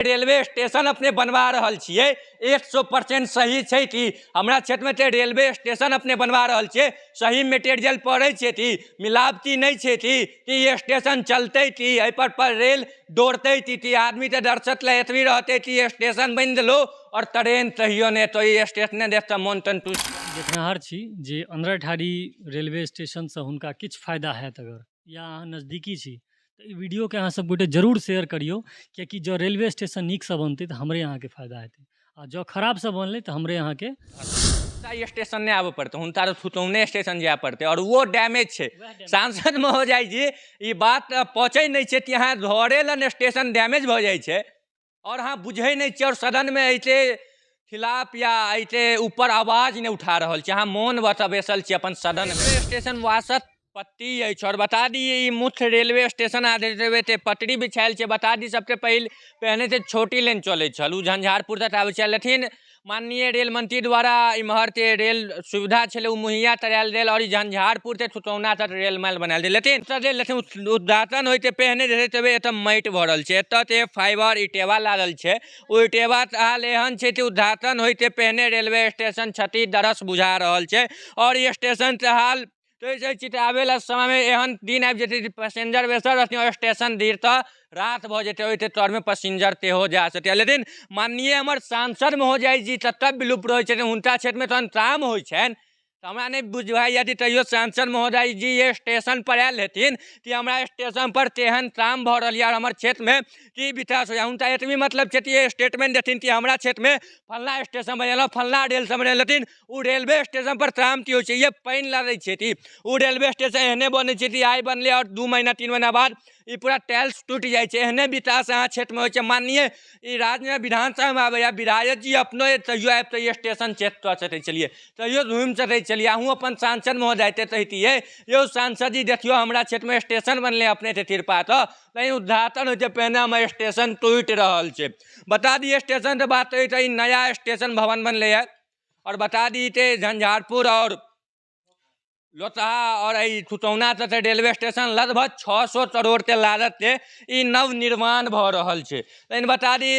Railway station अपने बनवा रहल छियै, 100% सही छै कि हमरा क्षेत्रमे तऽ रेलवे स्टेशन अपने बनवा रहल छियै, सही मटेरियल पड़ै छै कि मिलावटी नहि छै कि ई स्टेशन चलतै कि एहिपर पर रेल दौड़तै कि आदमी तऽ दर्शक लए एतबी रहतै कि स्टेशन बनि गेलौ आओर ट्रेन तहियो नहि एतौ, ई स्टेशने देख कऽ मोन तंतुष्ट। देखनिहार छी जे अंधराठाढ़ी रेलवे स्टेशनसँ हुनका किछु फायदा हैत अगर या अहाँ नजदीकी छी तऽ ई वीडियोके अहाँ सब गोटे जरूर शेयर करियौ, किएकि जँ रेलवे स्टेशन नीकसँ बनतै तऽ हमरे अहाँके फायदा हेतै आ जँ खराबसँ बनलै तऽ हमरे अहाँके ई स्टेशन नहि आबऽ पड़तै, हुनका तऽ थुतौने स्टेशन जाय पड़तै आओर ओहो डैमेज छै। सांसदमे हो जाइ छै ई बात पचै नहि छै कि अहाँ घरे लग स्टेशन डैमेज भऽ जाइ छै आओर अहाँ बुझै नहि छियै आओर सदनमे एहिके खिलाफ या एहिके ऊपर आवाज नहि उठा रहल छी, अहाँ मौन व्रत बैसल छी अपन सदनमे। स्टेशन वासत पट्टी अछि आओर बता दी ई मुख्य रेलवे स्टेशन आ रेलवे के पटरी बिछायल छै। बता दी सबसे पहिने तऽ छोटी लाइन चलै छल, ओ झंझारपुर तक आबै छल, लेकिन माननीय रेल मंत्री द्वारा इम्हर के रेल सुविधा छलै ओ मुहैया करायल गेल आओर ई झंझारपुर से छुतौना तक रेल मार्ग बनायल गेल। लेकिन उद्घाटन होइके पहिने जे छै एतऽ माटि भरल छै, एतऽ के फाइबर इटेवा लागल छै, ओ इटेवा हाल एहन छै कि उद्घाटन होइके पहिने रेलवे स्टेशन क्षतिग्रस्त बुझा रहल छै आओर ई स्टेशन के हाल कहै छी तऽ आबैवला समयमे एहन दिन आबि जेतै जे पैसेंजर बैसल रहथिन आओर स्टेशन धीर तऽ रात भऽ जेतै, ओहिके तरमे पैसेंजर सेहो जा सकैए। लेकिन माननीय हमर सांसद महोदय जी ततऽ विलुप्त रहै छथिन, हुनका क्षेत्रमे तहन काम होइ छनि तऽ हमरा नहि बुझाइए कि तैयो सांसद महोदय जी स्टेशन पर आयल हेथिन कि हमरा स्टेशन पर तेहन काम भऽ रहल यऽ आओर हमर क्षेत्रमे की विकास होइए। हुनका एतबी मतलब छै कि स्टेटमेंट देथिन कि हमरा क्षेत्रमे फल्लाँ स्टेशन बनेलहुँ, फल्लाँ रेल सब बनेलहुँ, लेकिन ओ रेलवे स्टेशन पर काम की होइ छै, ये पानि लगै छै कि ओ रेलवे स्टेशन एहने बनै छै कि आइ बनलै आओर 2 महीना 3 महीना बाद ई पूरा टाइल्स टूटि जाइ छै। एहने विकास अहाँ क्षेत्रमे होइ छै। माननीय ई राज्यमे विधानसभामे आबैए विधायक जी अपनो तैयो आबि कऽ ई स्टेशन चेक कऽ सकै छलियै, तैयो घुमि सकै छलियै, अहूँ अपन सांसद महोदय कहितियै यौ सांसद जी देखियौ हमरा क्षेत्रमे स्टेशन बनलै अपनेके कृपासँ, लेकिन उद्घाटन होइ छै पहिने हमर स्टेशन टूटि रहल छै। बता दी स्टेशनके बात करी तऽ ई नया स्टेशन भवन बनलैए और बता दी ते झंझारपुर और लोतहा और एहि छुतौना तक रेलवे स्टेशन लगभग 600 करोड़ के लागत से ई नवनिर्माण भऽ रहल छै। लेकिन बता दी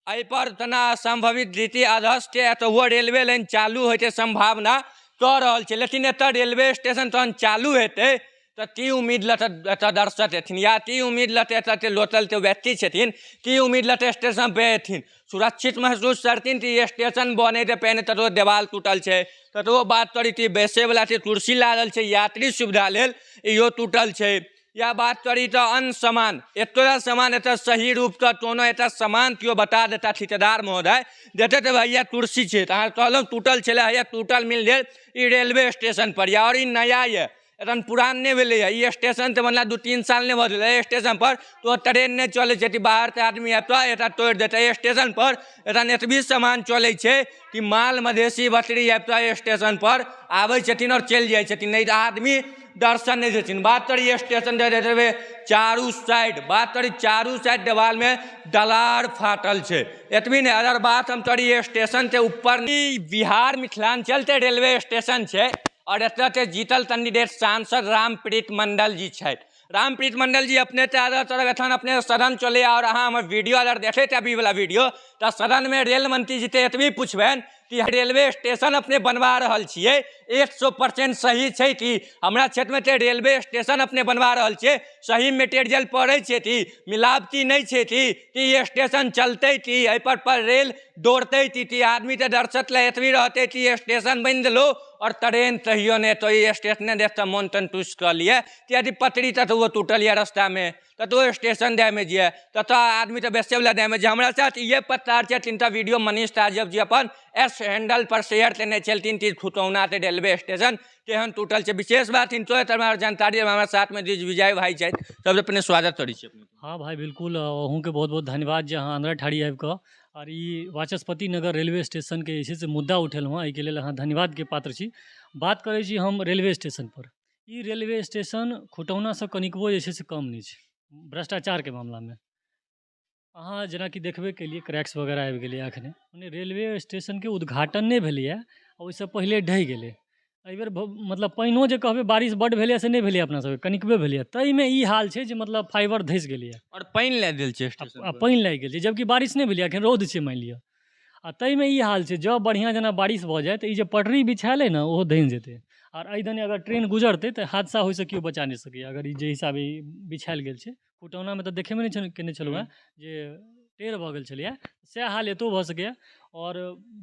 एहिपर तना सम्भवित द्वितीय अगस्त के एतहुओ रेलवे लाइन चालू होइके सम्भावना कऽ रहल छै, लेकिन एतऽ रेलवे स्टेशन तहन चालू हेतै तऽ की उम्मीद लऽ एतऽ दर्शक एथिन या की उम्मीद लऽ एतऽ के लोकल के व्यक्ति छथिन, की उम्मीद लऽ स्टेशन पे एथिन, सुरक्षित महसूस करथिन कि स्टेशन बनै के पहिने कतहु देवाल टूटल छै, कतबो बात करी कि बैसैवला छै कुर्सी लागल छै यात्री सुविधा लेल, इहो टूटल छै। या बात करी तऽ अन्य सामान एतोरा सामान एतऽ सही रूपसँ कोनो एतऽ सामान केओ बता देता ठेकेदार महोदय देते तऽ भैया कुर्सी छै तऽ अहाँ कहलहुँ टूटल छलै, हैया टूटल मिल गेल ई रेलवे स्टेशन पर यऽ आओर ई नया यऽ, एखन पुरान नहि भेलैए। ई स्टेशन तऽ बनला 2-3 साल नहि भऽ गेलै, एहि स्टेशन पर तो ट्रेन नहि चलै छै कि बाहरसँ आदमी आबि कऽ एतऽ तोड़ि देतै। एहि स्टेशन पर एखन एतबी सामान चलै छै कि माल मधेशी बकरी आबि कऽ एहि स्टेशन पर आबै छथिन आओर चलि जाइ छथिन, नहि तऽ आदमी दर्शन नहि छथिन। बात करी स्टेशन देबै चारू साइड, बात करी चारू साइड देवालमे दरार फाटल छै। एतबी नहि, अगर बात हम करी स्टेशनके ऊपर, ई बिहार मिथिलाञ्चलके रेलवे स्टेशन छै और एतऽ के जीतल कैंडिडेट सांसद रामप्रीत मंडल जी छथि। रामप्रीत मंडल जी अपने के अगर तरह एखन अपने सदन चले और अहाँ हमर वीडियो अगर देखैत अभी वाला वीडियो तऽ सदन में रेल मंत्री जी के एतबी पूछबनि कि रेलवे स्टेशन अपने बनवा रहल छियै 100% सही छै कि हमरा क्षेत्रमे तऽ रेलवे स्टेशन अपने बनवा रहल छियै, सही मटेरियल पड़ै छै कि मिलावटी नहि छै कि ई स्टेशन चलतै कि एहिपर पर रेल दौड़तै कि आदमी तऽ दर्शक लए एतबी रहतै कि स्टेशन बनि गेलौ आओर ट्रेन तहियो नहि एतौ, ई स्टेशने देख कऽ मोन तंतुष्ट कऽ लिअ किएकि पटरी ततबो टूटल यऽ रस्तामे, ततबो स्टेशन डैमेज यऽ, ततऽ आदमी तऽ बेचैवला डैमेज यऽ। हमरा साथ इएह पत्रकार छथि, तिनका वीडियो मनीष ताजब जी अपन एस हैंडल पर शेयर केने छलखिन कि खुटौनाके रेलवे स्टेशन केहन टूटल छै। विशेष बात हिनको एतऽ जानकारी हमरा साथमे विजय भाई छथि, सबसँ पहिने स्वागत करै छी। हाँ भाई बिल्कुल, अहूँके बहुत बहुत धन्यवाद जे अहाँ अंधराठाढ़ी आबि कऽ आओर ई वाचस्पति नगर रेलवे स्टेशनके जे छै से मुद्दा उठेलहुँ हँ, एहिके लेल अहाँ धन्यवादके पात्र छी। बात करै छी हम रेलवे स्टेशनपर, ई रेलवे स्टेशन खुटौनासँ कनिकबो जे छै से कम नहि छै भ्रष्टाचारके मामलामे। अहाँ जेनाकि देखबे केलिए क्रैक्स वगैरह आबि गेलै एखने, मने रेलवे स्टेशनके उद्घाटन नहि भेलैए ओहिसँ पहिले ढहि गेलै। एहिबेर मतलब पानिओ जे कहबै बारिश बड्ड भेलैए से नहि भेलैए, अपना सबके कनिकबे भेलैए, ताहिमे ई हाल छै जे मतलब फाइबर धँसि गेलैए आओर पानि लागि गेल छै स्टेशन आ पानि लागि गेल छै, जबकि बारिश नहि भेलैए, एखन रौद छै मानि लिअ, आ ताहिमे ई हाल छै। जँ बढ़िआँ जेना बारिश भऽ जाय तऽ ई जे पटरी बिछायल अइ ने ओहो धँसि जेतै, आओर एहि दने अगर ट्रेन गुजरतै तऽ हादसा होइसँ केओ बचा नहि सकैए। अगर ई जे हिसाबे ई बिछायल गेल छै, खुटौनामे तऽ देखेबे नहि केने छलहुँ हेँ जे टेढ़ भऽ गेल छलैए, सएह हाल एतहु भऽ सकैए। आओर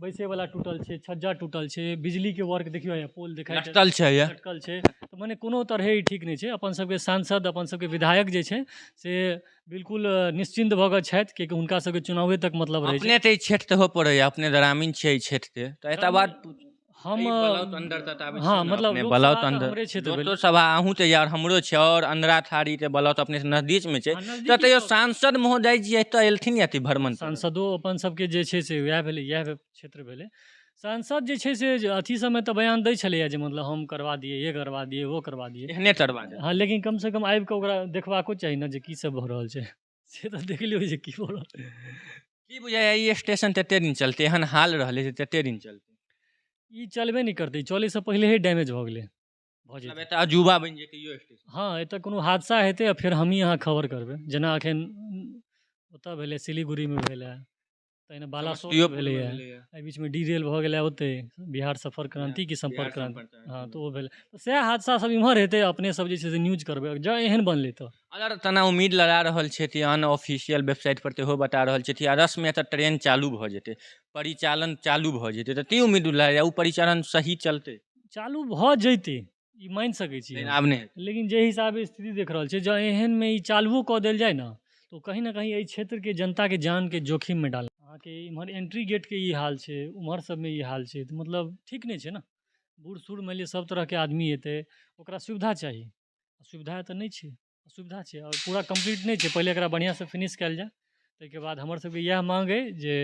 बैसैवला टूटल छै, छज्जा टूटल छै, बिजलीके वर्क देखियौ हैया पोल देखाइ छै, लटकल छै हैया। लटकल छै, तऽ मने कोनो तरहे ई ठीक नहि छै। अपन सबके सांसद, अपन सबके विधायक जे छै से बिल्कुल निश्चिन्त भऽ कऽ छथि, किएकि हुनका सबके चुनावे तक मतलब रहै छै। अपने तऽ ई क्षेत्र तऽ पड़ैए, अपने ग्रामीण छियै ई क्षेत्रके, तऽ एकर बाद हम ई बलौत अन्दर तक आबै हँ छियै ने मतलब अपने लोकसभा बलौत तऽ अन्दर हमरे क्षेत्र भेल। लोकसभा अहूँ तऽ यार हमरो छै, आओर अंधराठाढ़ी तऽ बलौत अपने से नजदीकमे छै, हँ, नजदीकी तऽ तैयो सब। सांसद महोदय जी एतऽ एलथिन या भ्रमण पर? सांसदो अपन सबके जे छै से वएह भेलै, इएह क्षेत्र भेलै। सांसद जे छै से अथी सबमे तऽ बयान दै छलैए जे मतलब हम करवा दिए, ये करवा दिए, वो करवा दिए, एहने करवा दिए। हँ, लेकिन कमसँ कम आबि कऽ ओकरा देखबाको चाही ने जे की सब भऽ रहल छै, से तऽ देख लियौ जे की भऽ रहल छै। की बुझाइए ई स्टेशन कते दिन चलतै? एहन हाल रहलै से कते दिन चलतै? ई चलबे नहि करतै, चलैसँ पहिले ही डैमेज भऽ गेलै, भऽ मतलब जेतै। एतऽ अजूबा बनि जेतै इहो स्टेशन। हँ, एतऽ कोनो हादसा हेतै आ फेर हमही अहाँ खबर करबै, जेना एखन ओतऽ भेलै, सिलीगुड़ीमे भेलै, तहिना बालासोरमे समस्तियोपुरमे भेलैए, भेलैए। एहि बीचमे डी रेल भऽ गेलै ओतै, बिहार सफर क्रान्ति कि सम्पर्क बिहार क्रान्ति, सम्पर्क हँ तऽ ओ भेलै, तऽ सएह हादसा सब इम्हर हेतै, अपने सब जे छै से न्यूज करबै जँ एहन बनलै तऽ। अगर तना उम्मीद लगा रहल छै अनऑफिशियल वेबसाइट पर सेहो बता रहल छै कि अगस्तमे एतऽ ट्रेन चालू भऽ जेतै, परिचालन चालू भऽ जेतै, तऽ की उम्मीद लागैए ओ परिचालन सही चलतै? चालू भऽ जैतै ई मानि सकै छी लेकिन हम। आब नहि हेतै। लेकिन जे हिसाबे स्थिति देख रहल छै, जँ एहनमे ई चालुओ कऽ देल जाय ने तऽ कहीं ने कहीं एहि क्षेत्रके जनताके जानके जोखिममे डाल। अहाँके इम्हर एंट्री गेटके ई हाल छै, उम्हर सबमे ई हाल छै, तऽ मतलब ठीक नहि छै ने। बूढ़ सूढ़ मानि लिअ सब तरहके आदमी एतै, ओकरा सुविधा चाही, सुविधा एतऽ नहि छै, सुविधा छै आओर पूरा कम्प्लीट नहि छै, पहिले एकरा बढ़िआँसँ फिनिश कयल जाय, ताहिके बाद हमर सबके इएह माँग अइ जे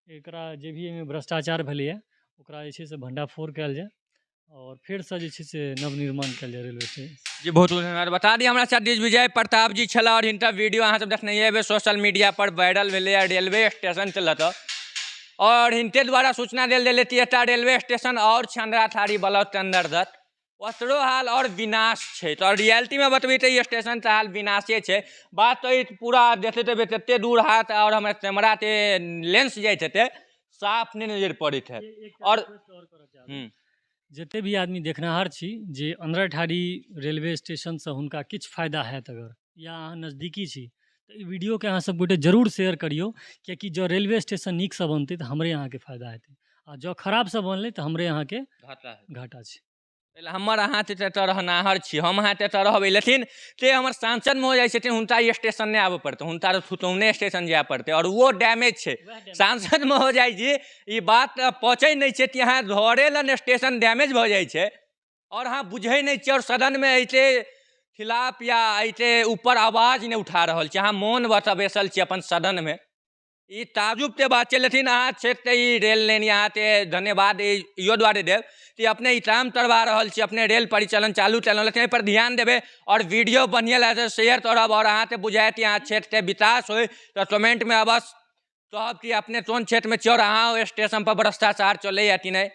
एकरा जे भी एहिमे भ्रष्टाचार भेलैए ओकरा जे छै से भण्डाफोड़ कयल जाय आओर फेरसँ जे छै से नवनिर्माण कयल जाय रेलवे स्टेशन। जी बहुत बहुत धन्यवाद। बता दी हमरा साथ दिग्विजय प्रताप जी छलाह आओर हिनकर वीडियो अहाँ सब देखने हेबै, सोशल मीडिया पर वायरल भेलैए रेलवे स्टेशन से लऽ कऽ, आओर हिनके द्वारा सूचना देल गेलै कि एकटा रेलवे स्टेशन आओर छै अंधराठाढ़ी बलौत के अन्दर, ओकरो हाल आओर विनाश छै। तऽ रियलिटीमे बतबै तऽ ई स्टेशन के हाल विनाशे छै। बात तऽ ई पूरा देखैत हेबै कते दूर हाथ आओर हमर कैमराके लेंस जाइत हेतै, साफ नहि नजरि पड़ैत हैत। आओर जते भी आदमी देखनिहार छी जे अंधराठाढ़ी रेलवे स्टेशनसँ हुनका किछु फायदा हैत अगर, या अहाँ नजदीकी छी तऽ ई वीडियोके अहाँ सब गोटे जरूर शेयर करियौ, कियाकि जँ रेलवे स्टेशन नीकसँ बनतै तऽ हमरे अहाँके फायदा हेतै, आ जँ खराबसँ बनलै तऽ हमरे अहाँके घाटा छै। पहिले हमर अहाँ तऽ एतऽ रहनाहर छी, हम अहाँ तऽ एतऽ रहबै, लेकिन ते हमर सांसद महोदय छथिन हुनका ई स्टेशन नहि आबऽ पड़तै, हुनका तऽ सुतौने स्टेशन जाय पड़तै, आओर ओहो डैमेज छै। सांसद महोदय जी ई बात पहुँचै नहि छै कि अहाँ घरे लग स्टेशन डैमेज भऽ जाइ छै आओर अहाँ बुझै नहि छियै, आओर सदनमे एहिके खिलाफ या एहिके ऊपर आवाज नहि उठा रहल छी, अहाँ मौन व्रत बैसल छी अपन सदनमे। ई ताजुबके बात छै। लेकिन अहाँ क्षेत्र ई रेल लाइन अहाँके धन्यवाद इहो दुआरे देब कि अपने ई काम करबा रहल छी, अपने रेल परिचालन चालू चलल, लेकिन एहिपर ध्यान देबै आओर वीडियो बढ़िआँ लागत शेयर करब, आओर अहाँके बुझायत कि अहाँ क्षेत्रके विकास होइ तऽ कमेंटमे अवश्य कहब कि अपने कोन क्षेत्रमे छी आओर अहाँ ओहि स्टेशनपर भ्रष्टाचार चलैए कि नहि।